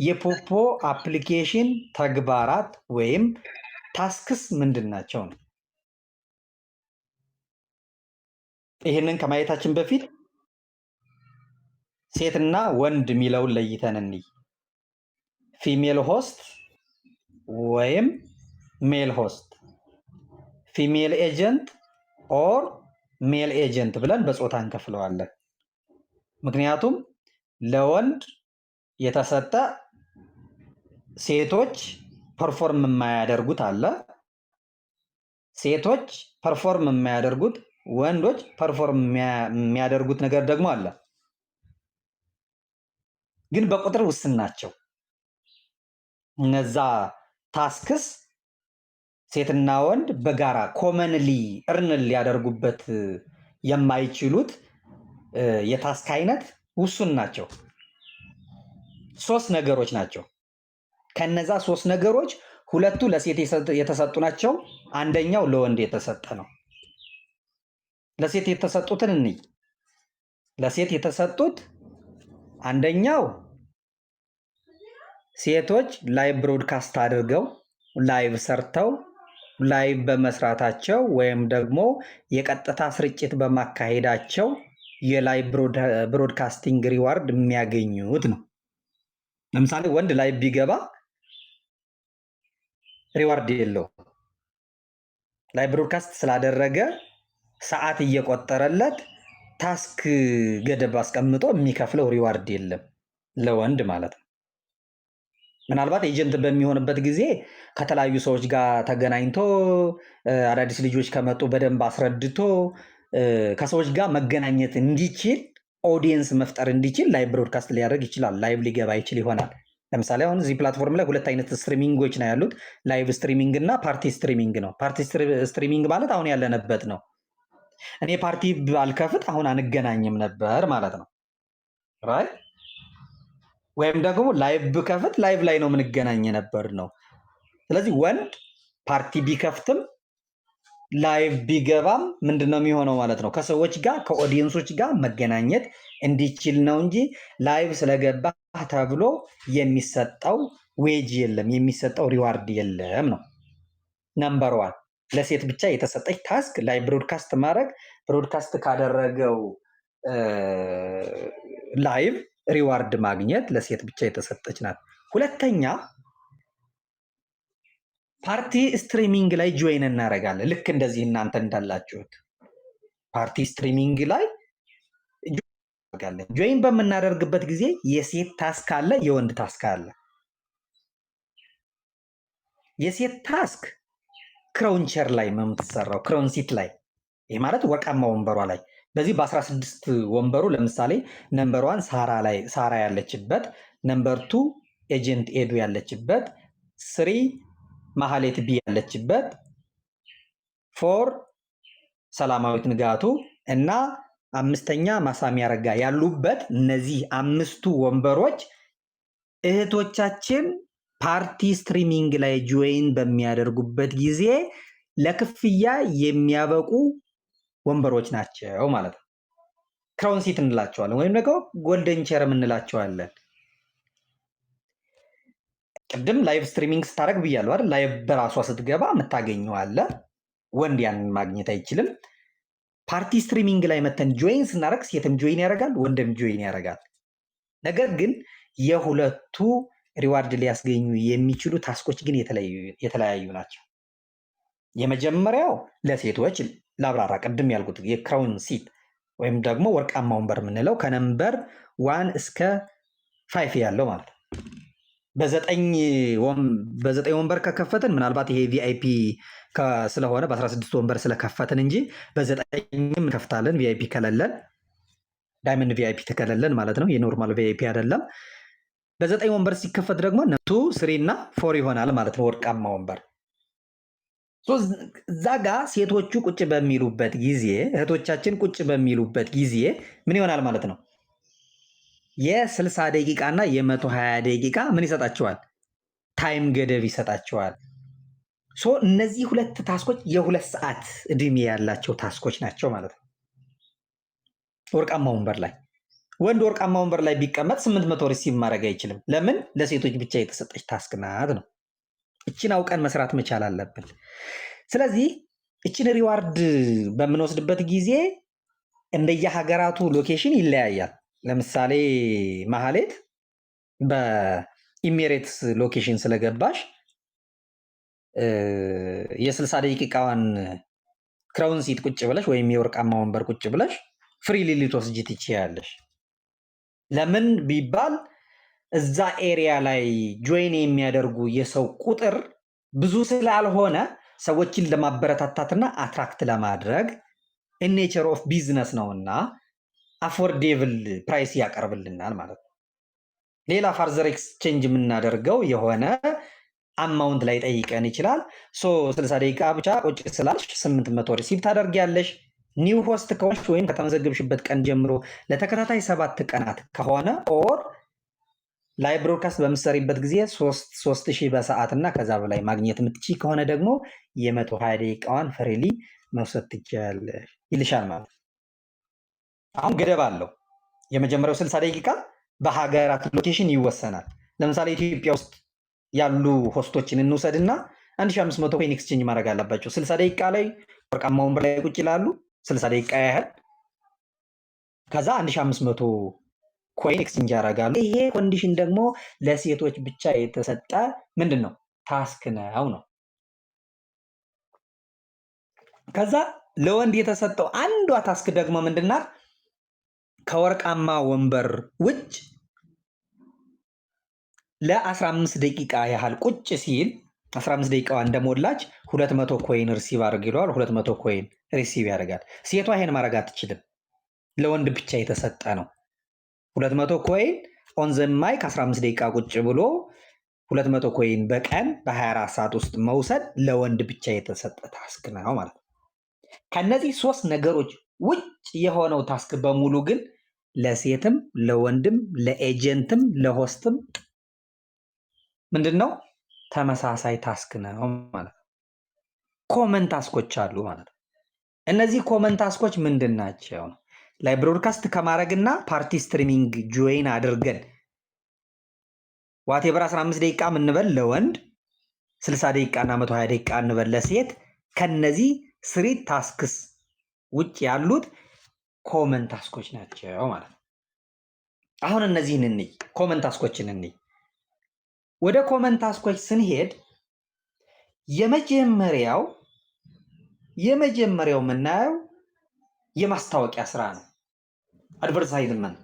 የፖፖ application ተግባራት ወይም tasks ምንድን ናቸው ነው። ይህንን ከማየታችን በፊት ሴትና ወንድ የሚለውን ለይተን እንይ። Female host ወይም male host፣ female agent or male agent ብለን በጾታ እንከፍለዋለን። ምክንያቱም ለወንድ የተሰጠ ሴቶች perform የማያደርጉት አለ። ሴቶች perform የማያደርጉት፣ ወንዶች perform የሚያደርጉት ነገር ደግሞ አለ። ግን በቁጥር ውስን ናቸው። እነዛ tasks ሴትና ወንድ በጋራ commonly earn ሊያደርጉበት የማይችሉት የ task አይነት ውሱን ናቸው። ሶስት ነገሮች ናቸው። ከነዛ ሶስት ነገሮች ሁለቱ ለሴት የተሰጡ ናቸው። አንደኛው ለወንድ የተሰጠ ነው። ለሴት የተሰጡትን እንይ። ለሴት የተሰጡት አንደኛው ሴቶች live broadcast አድርገው፣ live ሰርተው፣ live በመስራታቸው ወይም ደግሞ የቀጥታ ስርጭት በማካሄዳቸው የ live broadcasting reward የሚያገኙት ነው። ለምሳሌ ወንድ live ቢገባ reward የለውም። Live broadcast ስላደረገ ሰዓት እየቆጠረለት task ገደብ አስቀምጦ የሚከፍለው reward የለም ለወንድ ማለት ነው። ምናልባት agent በሚሆንበት ጊዜ ከተለያዩ ሰዎች ጋር ተገናኝቶ፣ አዳዲስ ልጆች ከመጡ በደንብ አስረድቶ፣ ከሰዎች ጋር መገናኘት እንዲችል፣ audience መፍጠር እንዲችል live broadcast ሊያደርግ ይችላል። Live ሊገባ ይችል ይሆናል። ለምሳሌ አሁን እዚህ platform ላይ ሁለት አይነት streaming ኦች ነው ያሉት። Live streaming እና party streaming ነው። Party streaming ማለት አሁን ያለንበት ነው። እኔ ፓርቲ ባልከፍት አሁን አንገናኝም ነበር ማለት ነው። Right? ወይም ደግሞ live ብከፍት live ላይ ነው የምንገናኝ ነበር ነው። ስለዚህ ወንድ ፓርቲ ቢከፍትም live ቢገባም ምንድን ነው የሚሆነው ማለት ነው? ከሰዎች ጋር፣ ከ audience ኦች ጋር መገናኘት እንዲችል ነው እንጂ live ስለገባ ተብሎ የሚሰጠው ዌጅ የለም፣ የሚሰጠው reward የለም ነው። Number one፣ ለሴት ብቻ የተሰጠች task live broadcast ማድረግ፣ broadcast ካደረገው live reward ማግኘት ለሴት ብቻ የተሰጠች ናት። ሁለተኛ party streaming ላይ join እናደርጋለን። ልክ እንደዚህ እናንተ እንዳላችሁት party streaming ላይ እናደርጋለን። Join በምናደርግበት ጊዜ የሴት task አለ፣ የወንድ task አለ። የሴት task crown chair ላይ ነው የምትሰራው፣ crown seat ላይ። ይህ ማለት ወርቃማ ወንበሯ ላይ። በዚህ በ16 ወንበሩ ለምሳሌ number one ሳራ ላይ፣ ሳራ ያለችበት፣ number two agent ኤዱ ያለችበት፣ three ማህሌት ቢ ያለችበት፣ four ሰላማዊት ንጋቱ እና አምስተኛ ማሳሚ ያረጋ ያሉበት፣ እነዚህ አምስቱ ወንበሮች እህቶቻችን party streaming ላይ join በሚያደርጉበት ጊዜ ለክፍያ የሚያበቁ ወንበሮች ናቸው ማለት ነው። Crown seat እንላቸዋለን ወይም ደግሞ golden chair ም እንላቸዋለን። ቅድም live streaming ስታደርግ ብያለሁ አይደል? Live በራሷ ስትገባ የምታገኘው አለ። ወንድ ያንን ማግኘት አይችልም። Party streaming ላይ መተን join ስናደርግ ሴትም join ያደርጋል፣ ወንድም join ያደርጋል። ነገር ግን የሁለቱ reward ሊያስገኙ የሚችሉ task ኦች ግን የተለያዩ ናቸው። የመጀመሪያው ለሴቶች ላብራራ፣ ቅድም ያልኩት የ crown seat ወይም ደግሞ ወርቃማ ወንበር የምንለው ከ number one እስከ five ያለው ማለት ነው። በዘጠኝ ወንበር ከከፈትን፣ ምናልባት ይሄ VIP ስለሆነ በ16 ወንበር ስለከፈትን እንጂ በዘጠኝም እንከፍታለን VIP ከሌለን፣ diamond VIP ከሌለን ማለት ነው። የ normal VIP አይደለም። በዘጠኝ ወንበር ሲከፈት ደግሞ two፣ three እና four ይሆናል ማለት ነው። ወርቃማ ወንበር እዛ ጋ ሴቶቹ ቁጭ በሚሉበት ጊዜ፣ እህቶቻችን ቁጭ በሚሉበት ጊዜ ምን ይሆናል ማለት ነው? የ60 ደቂቃ እና የ120 ደቂቃ ምን ይሰጣቸዋል? Time ገደብ ይሰጣቸዋል። So እነዚህ ሁለት task ኦች የ2 ሰዓት እድሜ ያላቸው task ኦች ናቸው ማለት ነው። ወርቃማ ወንበር ላይ ወንድ ወርቃማ ወንበር ላይ ቢቀመጥ 800 receive ማድረግ አይችልም። ለምን? ለሴቶች ብቻ የተሰጠች task ናት ነው። እችን አውቀን መስራት መቻል አለብን። ስለዚህ እችን reward በምንወስድበት ጊዜ እንደየሀገራቱ location ይለያያል። ለምሳሌ ማህሌት በኢሚሬትስ location ስለገባሽ የ60 ደቂቃዋን crown seat ቁጭ ብለሽ ወይም የወርቃማ ወንበር ቁጭ ብለሽ free ልትወስጂ ትችያለሽ። ለምን ቢባል እዛ area ላይ join የሚያደርጉ የሰው ቁጥር ብዙ ስላልሆነ ሰዎችን ለማበረታታትና attract ለማድረግ nature of business ነውና affordable price ያቀርብልናል ማለት ነው። ሌላ further exchange የምናደርገው የሆነ amount ላይ ጠይቀን ይችላል። So 60 ደቂቃ ብቻ ቁጭ ስላልሽ 800 receive ታደርጊያለሽ። New host ከሆንሽ ወይም ከተመዘገብሽበት ቀን ጀምሮ ለተከታታይ 7 ቀናት ከሆነ or live broadcast በምትሰሪበት ጊዜ 3000 በሰዓት እና ከዛ በላይ ማግኘት የምትችይ ከሆነ ደግሞ የ120 ደቂቃዋን freely መውሰድ ትችያለሽ ይልሻል ማለት ነው። አሁን ገደብ አለው። የመጀመሪያው 60 ደቂቃ በሀገራት location ይወሰናል። ለምሳሌ ኢትዮጵያ ውስጥ ያሉ host ኦችን እንውሰድና 1500 coin exchange ማድረግ አለባቸው። 60 ደቂቃ ላይ ወርቃማ ወንበር ላይ ቁጭ ይላሉ። 60 ደቂቃ ያህል፣ ከዛ 1500 coin exchange ያደርጋሉ። ይሄ condition ደግሞ ለሴቶች ብቻ የተሰጠ ምንድን ነው task ነው። ከዛ ለወንድ የተሰጠው አንዷ task ደግሞ ምንድናት? ከወርቃማ ወንበር ውጭ ለ15 ደቂቃ ያህል ቁጭ ሲል 15 ደቂቃዋ እንደሞላች 200 coin receive አድርግ ይለዋል። 200 coin receive ያደርጋል። ሴቷ ይሄን ማድረግ አትችልም። ለወንድ ብቻ የተሰጠ ነው። 200 coin on the mic 15 ደቂቃ ቁጭ ብሎ 200 coin በቀን በ24 ሰዓት ውስጥ መውሰድ ለወንድ ብቻ የተሰጠ task ነው ማለት ነው። ከነዚህ ሶስት ነገሮች ውጭ የሆነው task በሙሉ ግን ለሴትም ለወንድም ለኤጀንትም ለሆስትም ምንድን ነው? ተመሳሳይ task ነው ማለት ነው። Common task ኦች አሉ ማለት ነው። እነዚህ common task ኦች ምንድን ናቸው? Live broadcast ከማድረግና party streaming join አድርገን whatever 15 ደቂቃ ምንበል ለወንድ፣ 60 ደቂቃ እና 120 ደቂቃ እንበል ለሴት፣ ከነዚህ three tasks ውጭ ያሉት common task ኦች ናቸው ማለት ነው። አሁን እነዚህን እንይ፣ common task ኦችን እንይ። ወደ common task ኦች ስንሄድ የመጀመሪያው የምናየው የማስታወቂያ ስራ ነው። Advertisement።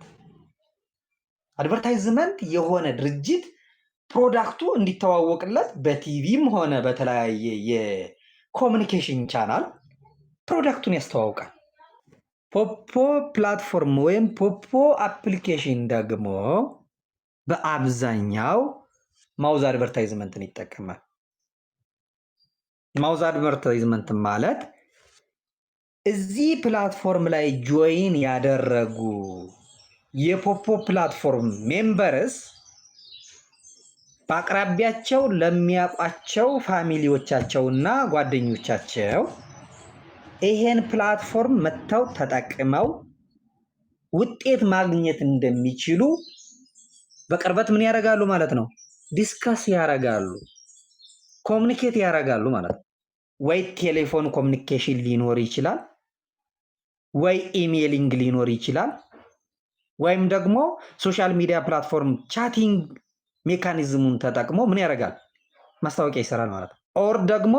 Advertisement የሆነ ድርጅት product ኡ እንዲተዋወቅለት በቲቪም ሆነ በተለያየ የ communication channel product ኡን ያስተዋውቃል። ፖፖ platform ወይም ፖፖ application ደግሞ በአብዛኛው mouth advertisement ን ይጠቀማል። Mouth advertisement ማለት እዚህ platform ላይ join ያደረጉ የፖፖ platform members በአቅራቢያቸው ለሚያውቋቸው family ዎቻቸውና ጓደኞቻቸው ይሄን platform መጥተው ተጠቅመው ውጤት ማግኘት እንደሚችሉ በቅርበት ምን ያደርጋሉ ማለት ነው? Discuss ያደርጋሉ፣ communicate ያደርጋሉ ማለት ነው። ወይ telephone communication ሊኖር ይችላል፣ ወይ emailing ሊኖር ይችላል፣ ወይም ደግሞ social media platform chatting mechanism ኡን ተጠቅሞ ምን ያደርጋል? ማስታወቂያ ይሰራል ማለት ነው። Or ደግሞ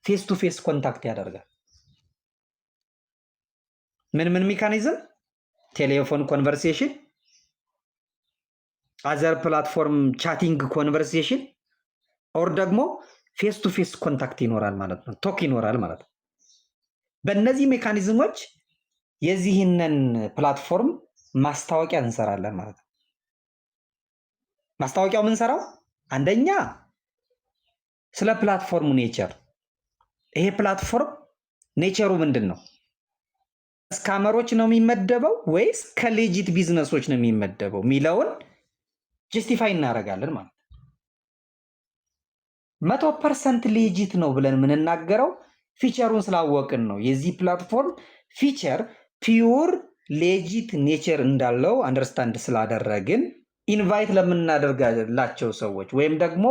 face to face contact ያደርጋል። ምን ምን mechanism? Telephone conversation፣ other platform chatting conversation or ደግሞ face to face contact ይኖራል ማለት ነው። Talk ይኖራል ማለት ነው። በእነዚህ mechanism ኦች የዚህንን platform ማስታወቂያ እንሰራለን ማለት ነው። ማስታወቂያው የምንሰራው አንደኛ ስለ platform ኡ nature፣ ይሄ platform nature ኡ ምንድን ነው? Scammer ኦች ነው የሚመደበው ወይስ ከ legit business ኦች ነው የሚመደበው የሚለውን justify እናደርጋለን ማለት ነው። 100% legit ነው ብለን የምንናገረው feature ኡን ስላወቅን ነው። የዚህ platform feature pure Legit nature እንዳለው understand ስላደረግን invite ለምናደርጋላቸው ሰዎች ወይም ደግሞ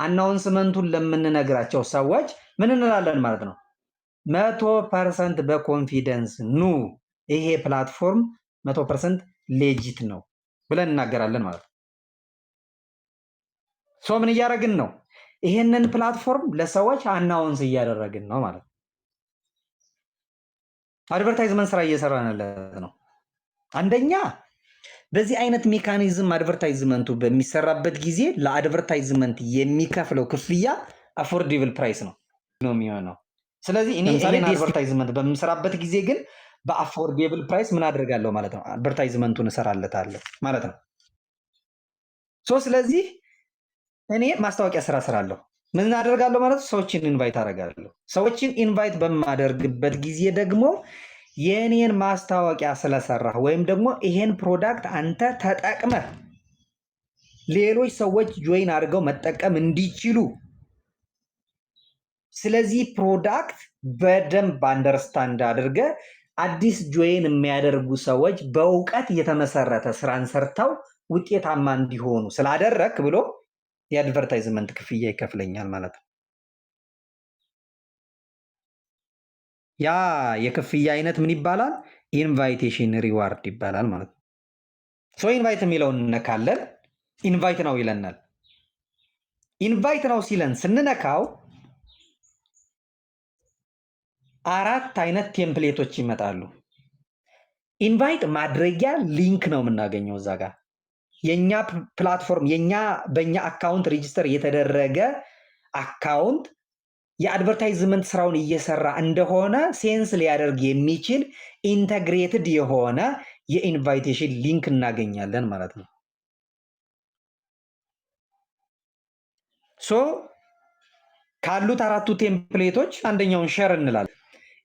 announcement ኡን ለምንነግራቸው ሰዎች ምን እንላለን ማለት ነው? 100% በ confidence ኑ፣ ይሄ platform 100% legit ነው ብለን እናገራለን ማለት ነው። So ምን እያደረግን ነው? ይሄንን platform ለሰዎች announce እያደረግን ነው ማለት ነው። Advertisement ስራ እየሰራንለት ነው። አንደኛ በዚህ አይነት mechanism advertisement ኡ በሚሰራበት ጊዜ ለ advertisement የሚከፍለው ክፍያ affordable price ነው የሚሆነው። ስለዚህ እኔ ለምሳሌ ይሄን ዲኤስቲቪ advertisement በምሰራበት ጊዜ ግን በ affordable price ምን አደርጋለሁ ማለት ነው? Advertisement ኡን እሰራለታለሁ ማለት ነው። So ስለዚህ እኔ ማስታወቂያ ስራ እሰራለሁ። ምን አደርጋለሁ ማለት ነው? ሰዎችን invite አደርጋለሁ። ሰዎችን invite በማደርግበት ጊዜ ደግሞ የእኔን ማስታወቂያ ስለሰራህ ወይም ደግሞ ይሄን product አንተ ተጠቅመህ ሌሎች ሰዎች join አድርገው መጠቀም እንዲችሉ፣ ስለዚህ product በደንብ understand አድርገህ አዲስ join የሚያደርጉ ሰዎች በእውቀት የተመሰረተ ስራን ሰርተው ውጤታማ እንዲሆኑ ስላደረክ ብሎ የ advertisement ክፍያ ይከፍለኛል ማለት ነው። ያ የክፍያ አይነት ምን ይባላል? Invitation reward ይባላል ማለት ነው። So invite የሚለውን እንነካለን። Invite now ይለናል። Invite now ሲለን ስንነካው አራት አይነት template ኦች ይመጣሉ። Invite ማድረጊያ link ነው የምናገኘው እዛ ጋር። የኛ platform በእኛ account register የተደረገ account የ advertisement ስራውን እየሰራ እንደሆነ sense ሊያደርግ የሚችል integrated የሆነ የ invitation link እናገኛለን ማለት ነው። So ካሉት አራቱ template ኦች አንደኛውን share እንላለን።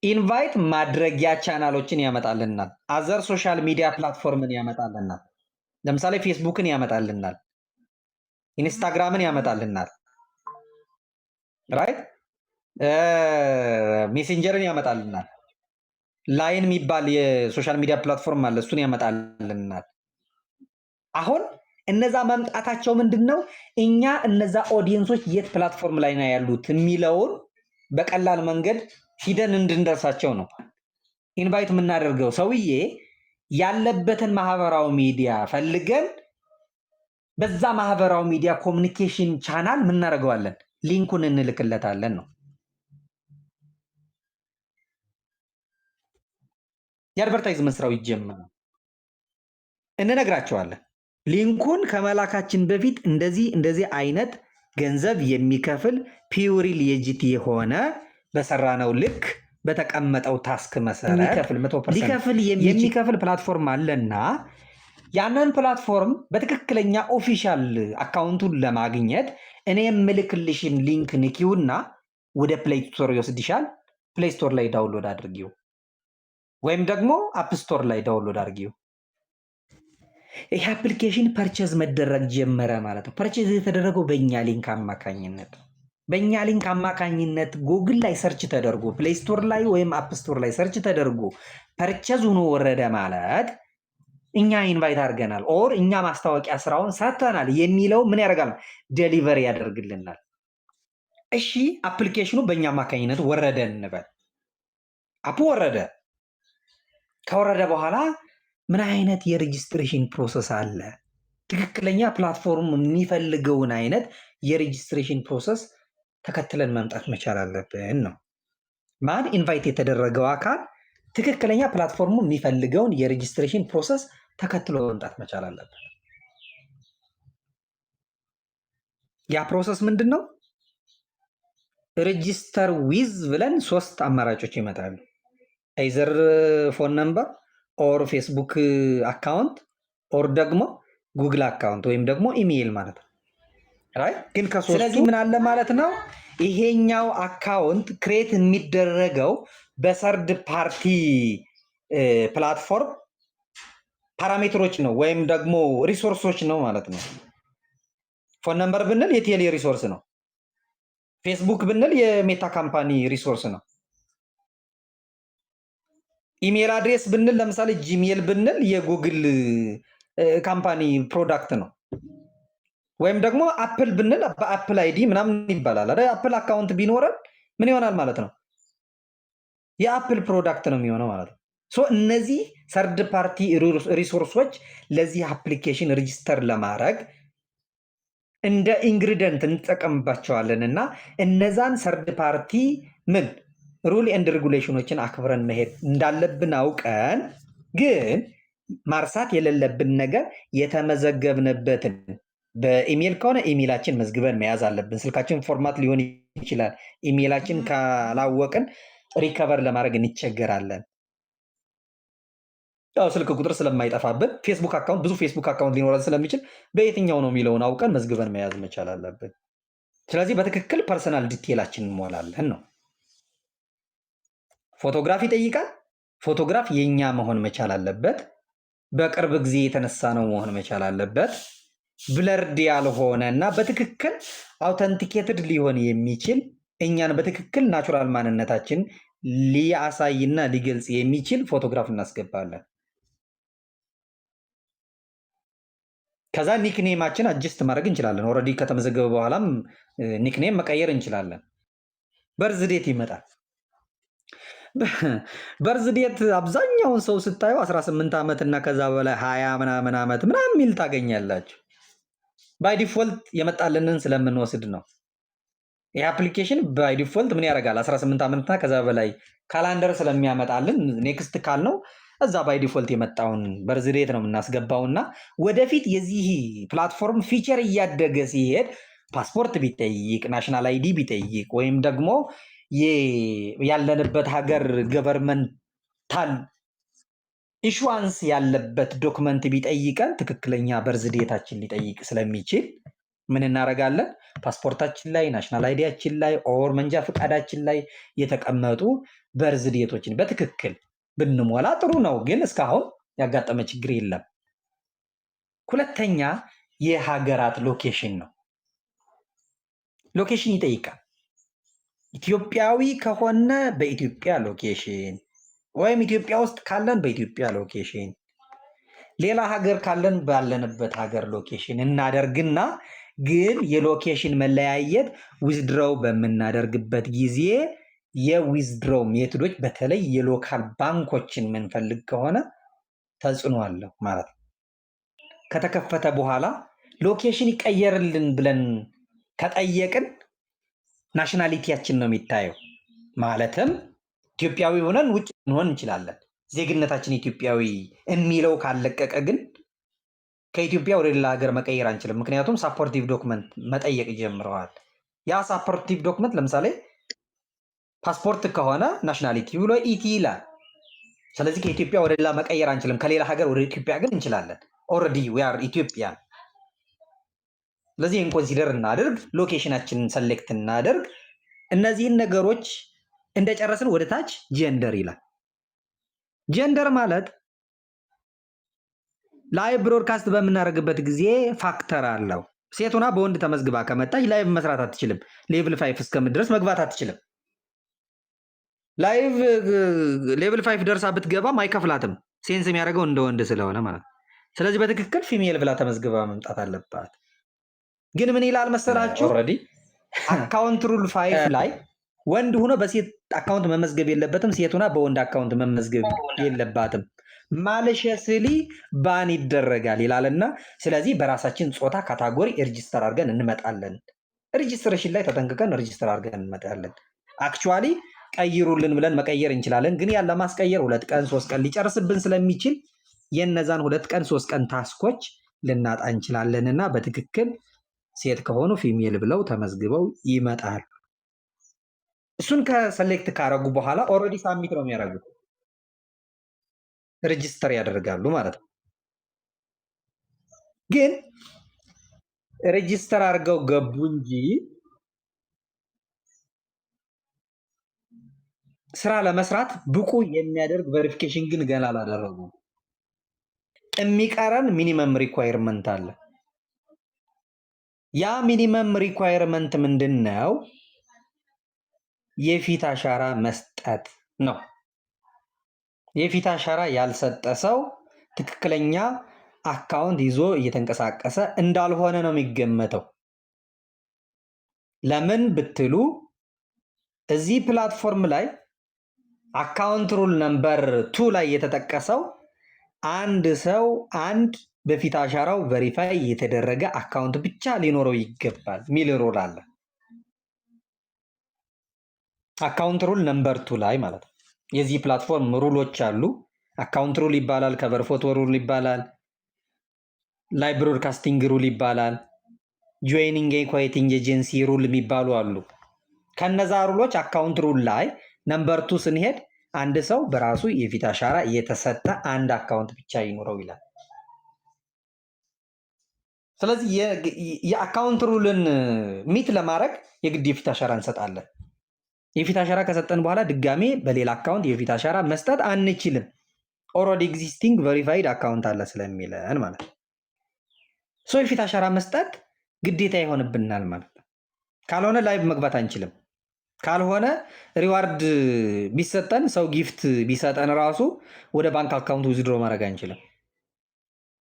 Invite ማድረጊያ ቻናሎችን ያመጣልናል። Other social media platform ን ያመጣልናል። ለምሳሌ ፌስቡክን ያመጣልናል፣ ኢንስታግራምን ያመጣልናል፣ right ሜሴንጀርን ያመጣልናል፣ ላይን የሚባል የ social media platform አለ፣ እሱን ያመጣልናል። አሁን እነዛ መምጣታቸው ምንድን ነው? እኛ እነዛ audience ኦች የት platform ላይ ነው ያሉት የሚለውን በቀላል መንገድ ሂደን እንድንደርሳቸው ነው። Invite የምናደርገው ሰውዬ ያለበትን ማህበራዊ ሚዲያ ፈልገን በዛ ማህበራዊ ሚዲያ communication channel ምናደርገዋለን፣ link ኡን እንልክለታለን ነው። የ advertisement ስራው ይጀምራል። እንነግራቸዋለን። Link ኡን ከመላካችን በፊት እንደዚህ እንደዚህ አይነት ገንዘብ የሚከፍል purely legit የሆነ በሰራነው ልክ በተቀመጠው task መሰረት የሚከፍል 100% ሊከፍል የሚከፍል platform አለና ያንን platform በትክክለኛ official account ኡን ለማግኘት እኔ የምልክልሽን link ንኪውና ወደ Play Store ይወስድሻል። Play Store ላይ download አድርጊው ወይም ደግሞ App Store ላይ download አድርጊው። ይህ application purchase መደረግ ጀመረ ማለት ነው። Purchase የተደረገው በእኛ link አማካኝነት ነው። በእኛ link አማካኝነት ጉግል ላይ search ተደርጎ Play Store ላይ ወይም App Store ላይ search ተደርጎ purchase ሆኖ ወረደ ማለት እኛ invite አድርገናል or እኛ ማስታወቂያ ስራውን ሰርተናል የሚለው ምን ያደርጋል? Delivery ያደርግልናል። እሺ application ኑ በእኛ አማካኝነት ወረደ እንበል። App ኡ ወረደ። ከወረደ በኋላ ምን አይነት የ registration process አለ? ትክክለኛ platform የሚፈልገውን አይነት የ registration process ተከትለን መምጣት መቻል አለብን ነው። ማን invite የተደረገው አካል ትክክለኛ platform ኡ የሚፈልገውን የ registration process ተከትሎ መምጣት መቻል አለብን። ያ process ምንድን ነው? Register with ብለን ሶስት አማራጮች ይመጣሉ። Either phone number or Facebook account or ደግሞ Google account ወይም ደግሞ ኢሜይል ማለት ነው። Right ግን ከሶስቱ ስለዚህ ምን አለ ማለት ነው፣ ይሄኛው account create የሚደረገው በ third party platform parameter ኦች ነው ወይም ደግሞ resource ኦች ነው ማለት ነው። Phone number ብንል የቴሌ resource ነው። ፌስቡክ ብንል የሜታ company resource ነው። Email address ብንል ለምሳሌ Gmail ብንል የ Google company product ነው። ወይም ደግሞ Apple ብንል በ Apple ID ምናምን ይባላል አይደል? Apple account ቢኖረን ምን ይሆናል ማለት ነው? የ Apple product ነው የሚሆነው ማለት ነው። So እነዚህ third party resource ኦች ለዚህ application register ለማድረግ እንደ ingredient እንጠቀምባቸዋለን እና እነዛን third party ምን rule and regulation ኦችን አክብረን መሄድ እንዳለብን አውቀን፣ ግን ማርሳት የሌለብን ነገር የተመዘገብንበትን በኢሜል ከሆነ ኢሜላችን መዝግበን መያዝ አለብን። ስልካችን format ሊሆን ይችላል። ኢሜላችን ካላወቅን recover ለማድረግ እንቸገራለን። ያው ስልክ ቁጥር ስለማይጠፋብን Facebook account፣ ብዙ Facebook account ሊኖረን ስለሚችል በየትኛው ነው የሚለውን አውቀን መዝግበን መያዝ መቻል አለብን። ስለዚህ በትክክል personal detail ኣችን እንሞላለን ነው። ፎቶግራፍ ይጠይቃል። ፎቶግራፍ የኛ መሆን መቻል አለበት። በቅርብ ጊዜ የተነሳ ነው መሆን መቻል አለበት። Blurred ያልሆነ እና በትክክል authenticated ሊሆን የሚችል፣ እኛን በትክክል natural ማንነታችን ሊያሳይና ሊገልጽ የሚችል ፎቶግራፍ እናስገባለን። ከዛ nickname ኣችን adjust ማድረግ እንችላለን። Already ከተመዘገበ በኋላም nickname መቀየር እንችላለን። Birth date ይመጣል። Birth date አብዛኛውን ሰው ስታዩ 18 ዓመት እና ከዛ በላይ፣ 20 ምናምን ዓመት ምናምን የሚል ታገኛላችሁ። By default የመጣልንን ስለምንወስድ ነው። ይህ application by default ምን ያደርጋል? 18 ዓመትና ከዛ በላይ calendar ስለሚያመጣልን next ካልነው እዛ by default የመጣውን birth date ነው የምናስገባው። እና ወደፊት የዚህ platform feature እያደገ ሲሄድ ፓስፖርት ቢጠይቅ፣ national ID ቢጠይቅ ወይም ደግሞ ያለንበት ሀገር governmental issuance ያለበት document ቢጠይቀን ትክክለኛ birth date ኣችን ሊጠይቅ ስለሚችል ምን እናደርጋለን? ፓስፖርታችን ላይ፣ national ID ያችን ላይ or መንጃ ፈቃዳችን ላይ የተቀመጡ birth date ኦችን በትክክል ብንሞላ ጥሩ ነው። ግን እስካሁን ያጋጠመ ችግር የለም። ሁለተኛ የሀገራት location ነው። Location ይጠይቃል። ኢትዮጵያዊ ከሆነ በኢትዮጵያ location ወይም ኢትዮጵያ ውስጥ ካለን በኢትዮጵያ location፣ ሌላ ሀገር ካለን ባለንበት ሀገር location እናደርግና ግን የ location መለያየት withdraw በምናደርግበት ጊዜ የ withdraw method ኦች በተለይ የ local ባንኮችን የምንፈልግ ከሆነ ተጽዕኖ አለው ማለት ነው። ከተከፈተ በኋላ location ይቀየርልን ብለን ከጠየቅን nationality ያችን ነው የሚታየው። ማለትም ኢትዮጵያዊ ሆነን ውጭ ልንሆን እንችላለን። ዜግነታችን ኢትዮጵያዊ የሚለው ካለቀቀ ግን ከኢትዮጵያ ወደ ሌላ ሀገር መቀየር አንችልም። ምክንያቱም supportive document መጠየቅ ጀምረዋል። ያ supportive document ለምሳሌ ፓስፖርት ከሆነ nationality ብሎ ET ይላል። ስለዚህ ከኢትዮጵያ ወደ ሌላ መቀየር አንችልም። ከሌላ ሀገር ወደ ኢትዮጵያ ግን እንችላለን። Already we are Ethiopian። ስለዚህ ይህን consider እናድርግ፣ location ኣችንን select እናድርግ። እነዚህን ነገሮች እንደጨረስን ወደ ታች gender ይላል። Gender ማለት live broadcast በምናደርግበት ጊዜ factor አለው። ሴት ሆና በወንድ ተመዝግባ ከመጣች live መስራት አትችልም። Level 5 እስከምትደርስ መግባት አትችልም። Live level 5 ደርሳ ብትገባም አይከፍላትም። Sense የሚያደርገው እንደ ወንድ ስለሆነ ማለት ነው። ስለዚህ በትክክል female ብላ ተመዝግባ መምጣት አለባት። ግን ምን ይላል መሰላችሁ? Already Account rule 5 ላይ ወንድ ሆኖ በሴት account መመዝገብ የለበትም፣ ሴት ሆና በወንድ account መመዝገብ የለባትም። Maliciously ban ይደረጋል ይላልና ስለዚህ በራሳችን ጾታ category register አድርገን እንመጣለን። Registration ላይ ተጠንቅቀን register አድርገን እንመጣለን። Actually ቀይሩልን ብለን መቀየር እንችላለን። ግን ያን ለማስቀየር 2 ቀን 3 ቀን ሊጨርስብን ስለሚችል የነዛን 2 ቀን 3 ቀን task ኦች ልናጣ እንችላለን እና በትክክል ሴት ከሆኑ female ብለው ተመዝግበው ይመጣሉ። እሱን ከ select ካረጉ በኋላ already submit ነው የሚያደርጉት፣ register ያደርጋሉ ማለት ነው። ግን register አድርገው ገቡ እንጂ ስራ ለመስራት ብቁ የሚያደርግ verification ግን ገና አላደረጉም። የሚቀረን minimum requirement አለ። ያ minimum requirement ምንድን ነው? የፊት አሻራ መስጠት ነው። የፊት አሻራ ያልሰጠ ሰው ትክክለኛ account ይዞ እየተንቀሳቀሰ እንዳልሆነ ነው የሚገመተው። ለምን ብትሉ እዚህ platform ላይ account rule number 2 ላይ የተጠቀሰው አንድ ሰው አንድ በፊት አሻራው verify የተደረገ account ብቻ ሊኖረው ይገባል ሚል rule አለ። Account rule number 2 ላይ ማለት ነው። የዚህ platform rule ኦች አሉ። Account rule ይባላል፣ cover photo rule ይባላል፣ live broadcasting rule ይባላል፣ joining quitting agency rule የሚባሉ አሉ። ከነዛ rule ኦች account rule ላይ number 2 ስንሄድ አንድ ሰው በራሱ የፊት አሻራ የተሰጠ አንድ account ብቻ ይኑረው ይላል። ስለዚህ የ account rule ን meet ለማድረግ የግድ የፊት አሻራ እንሰጣለን። የፊት አሻራ ከሰጠን በኋላ ድጋሜ በሌላ account የፊት አሻራ መስጠት አንችልም። Already existing verified account አለ ስለሚለን ማለት ነው። So የፊት አሻራ መስጠት ግዴታ ይሆንብናል ማለት ነው። ካልሆነ live መግባት አንችልም። ካልሆነ reward ቢሰጠን፣ ሰው gift ቢሰጠን ራሱ ወደ ባንክ account withdraw ማድረግ አንችልም።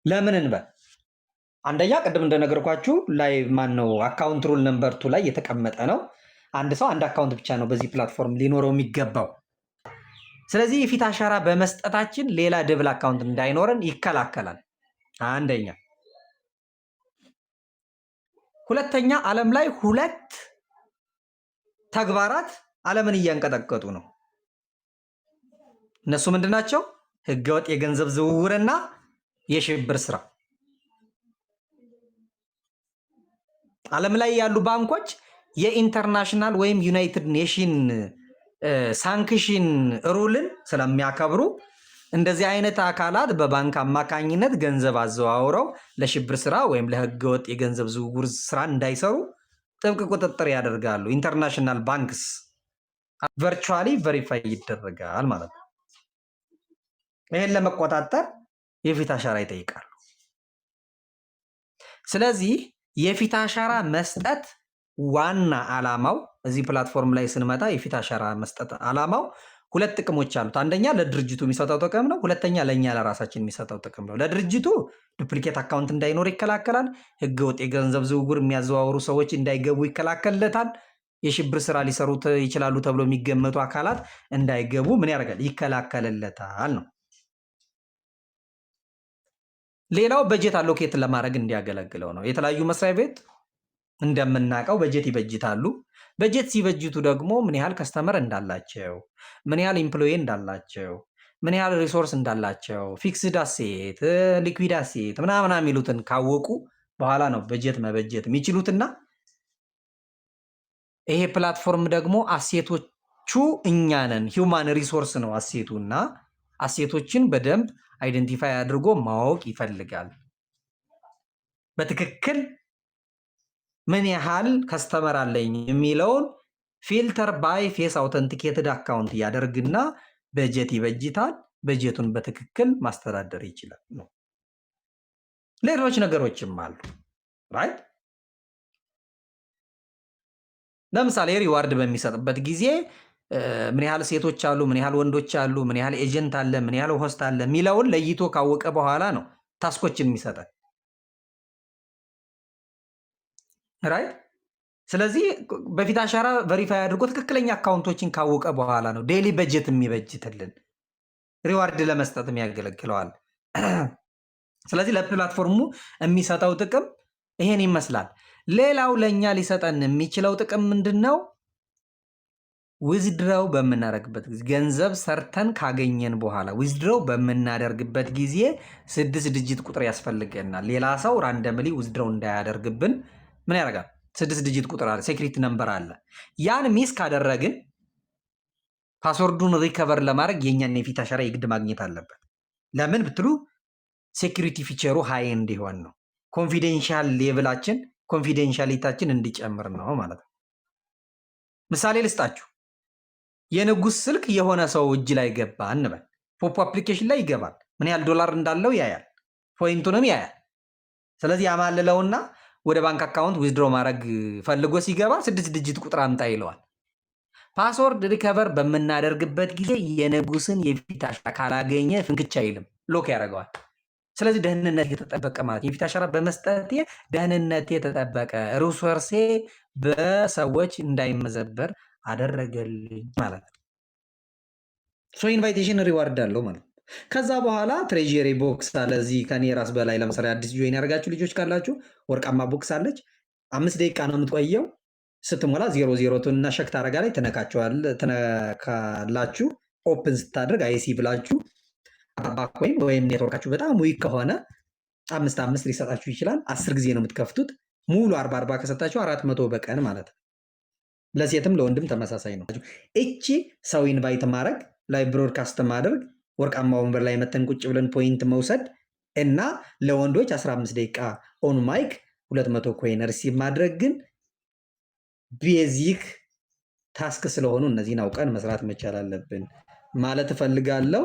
ለምን እንበል? አንደኛ ቅድም እንደነገርኳችሁ ላይ ማን ነው account rule number 2 ላይ የተቀመጠ ነው። አንድ ሰው አንድ account ብቻ ነው በዚህ platform ሊኖረው የሚገባው። ስለዚህ የፊት አሻራ በመስጠታችን ሌላ double account እንዳይኖረን ይከላከላል። አንደኛ። ሁለተኛ፣ ዓለም ላይ ሁለት ተግባራት ዓለምን እያንቀጠቀጡ ነው። እነሱ ምንድን ናቸው? ህገወጥ የገንዘብ ዝውውርና የሽብር ስራ። ዓለም ላይ ያሉ ባንኮች የ international ወይም United Nation sanction rule ን ስለሚያከብሩ እንደዚህ አይነት አካላት በባንክ አማካኝነት ገንዘብ አዘዋውረው ለሽብር ስራ ወይም ለህገወጥ የገንዘብ ዝውውር ስራ እንዳይሰሩ ጥብቅ ቁጥጥር ያደርጋሉ። International banks virtually verify ይደረጋል ማለት ነው። ይህን ለመቆጣጠር የፊት አሻራ ይጠይቃሉ። ስለዚህ የፊት አሻራ መስጠት ዋና ዓላማው፣ እዚህ platform ላይ ስንመጣ የፊት አሻራ መስጠት ዓላማው ሁለት ጥቅሞች አሉት። አንደኛ ለድርጅቱ የሚሰጠው ጥቅም ነው። ሁለተኛ ለእኛ ለራሳችን የሚሰጠው ጥቅም ነው። ለድርጅቱ duplicate account እንዳይኖር ይከላከላል። ህገወጥ የገንዘብ ዝውውር የሚያዘዋውሩ ሰዎች እንዳይገቡ ይከላከልለታል። የሽብር ስራ ሊሰሩ ይችላሉ ተብሎ የሚገመቱ አካላት እንዳይገቡ ምን ያደርጋል? ይከላከልለታል ነው። ሌላው በጀት allocate ለማድረግ እንዲያገለግለው ነው። የተለያዩ መስሪያ ቤት እንደምናውቀው በጀት ይበጅታሉ። በጀት ሲበጅቱ ደግሞ ምን ያህል customer እንዳላቸው፣ ምን ያህል employee እንዳላቸው፣ ምን ያህል resource እንዳላቸው፣ fixed asset፣ liquid asset ምናምና የሚሉትን ካወቁ በኋላ ነው በጀት መበጀት የሚችሉትና ይሄ platform ደግሞ asset ኦቹ እኛ ነን። Human resource ነው asset ኡ እና asset ኦችን በደንብ identify አድርጎ ማወቅ ይፈልጋል። በትክክል ምን ያህል customer አለኝ የሚለውን filter by face authenticated account ያደርግና በጀት ይበጅታል። በጀቱን በትክክል ማስተዳደር ይችላል ነው። ሌሎች ነገሮችም አሉ፣ right። ለምሳሌ reward በሚሰጥበት ጊዜ ምን ያህል ሴቶች አሉ፣ ምን ያህል ወንዶች አሉ፣ ምን ያህል agent አለ፣ ምን ያህል host አለ የሚለውን ለይቶ ካወቀ በኋላ ነው task ኦችን የሚሰጠን፣ right። ስለዚህ በፊት አሻራ verify አድርጎ ትክክለኛ account ኦችን ካወቀ በኋላ ነው daily በጀት የሚበጅትልን፣ reward ለመስጠት ያገለግለዋል። ስለዚህ ለ platform ኡ የሚሰጠው ጥቅም ይሄን ይመስላል። ሌላው ለእኛ ሊሰጠን የሚችለው ጥቅም ምንድን ነው? Withdraw በምናደርግበት ጊዜ፣ ገንዘብ ሰርተን ካገኘን በኋላ withdraw በምናደርግበት ጊዜ ስድስት digit ቁጥር ያስፈልገናል። ሌላ ሰው randomly withdraw እንዳያደርግብን ምን ያደርጋል? ስድስት digit ቁጥር አለ፣ security number አለ። ያን miss ካደረግን password ኡን recover ለማድረግ የእኛን የፊት አሻራ የግድ ማግኘት አለበት። ለምን ብትሉ security feature ኡ high እንዲሆን ነው። Confidential level ኣችን፣ confidentiality ኣችን እንዲጨምር ነው ማለት ነው። ምሳሌ ልስጣችሁ። የንጉስ ስልክ የሆነ ሰው እጅ ላይ ገባ እንበል። ፖፖ application ላይ ይገባል። ምን ያህል ዶላር እንዳለው ያያል፣ point ኡንም ያያል። ስለዚህ ያማልለውና ወደ ባንክ account withdraw ማድረግ ፈልጎ ሲገባ ስድስት digit ቁጥር አምጣ ይለዋል። Password recover በምናደርግበት ጊዜ የንጉስን የፊት አሻራ ካላገኘ ፍንክች አይልም፣ lock ያደርገዋል። ስለዚህ ደህንነት የተጠበቀ ማለት የፊት አሻራ በመስጠቴ ደህንነት የተጠበቀ፣ resource ኤ በሰዎች እንዳይመዘበር አደረገልኝ ማለት ነው። So invitation reward አለው ማለት ነው። ከዛ በኋላ treasury box አለ። እዚህ ከኔ ራስ በላይ ለምሳሌ አዲስ join ያደርጋችሁ ልጆች ካላችሁ ወርቃማ box አለች። 5 ደቂቃ ነው የምትቆየው። ስትሞላ ዜሮ ዜሮ እና ሸክ ታረጋ ላይ ትነካላችሁ። Open ስታደርግ I see ብላችሁ 40 coin ወይም ኔትወርካችሁ በጣም weak ከሆነ አምስት አምስት ሊሰጣችሁ ይችላል። 10 ጊዜ ነው የምትከፍቱት። ሙሉ 40 40 ከሰጣችሁ 400 በቀን ማለት ነው። ለሴትም ለወንድም ተመሳሳይ ነው። እቺ ሰው invite ማድረግ፣ live broadcast ማድረግ፣ ወርቃማ ወንበር ላይ መተን ቁጭ ብለን point መውሰድ እና ለወንዶች 15 ደቂቃ on mic 200 coin receive ማድረግ ግን basic task ስለሆኑ እነዚህን አውቀን መስራት መቻል አለብን ማለት እፈልጋለሁ።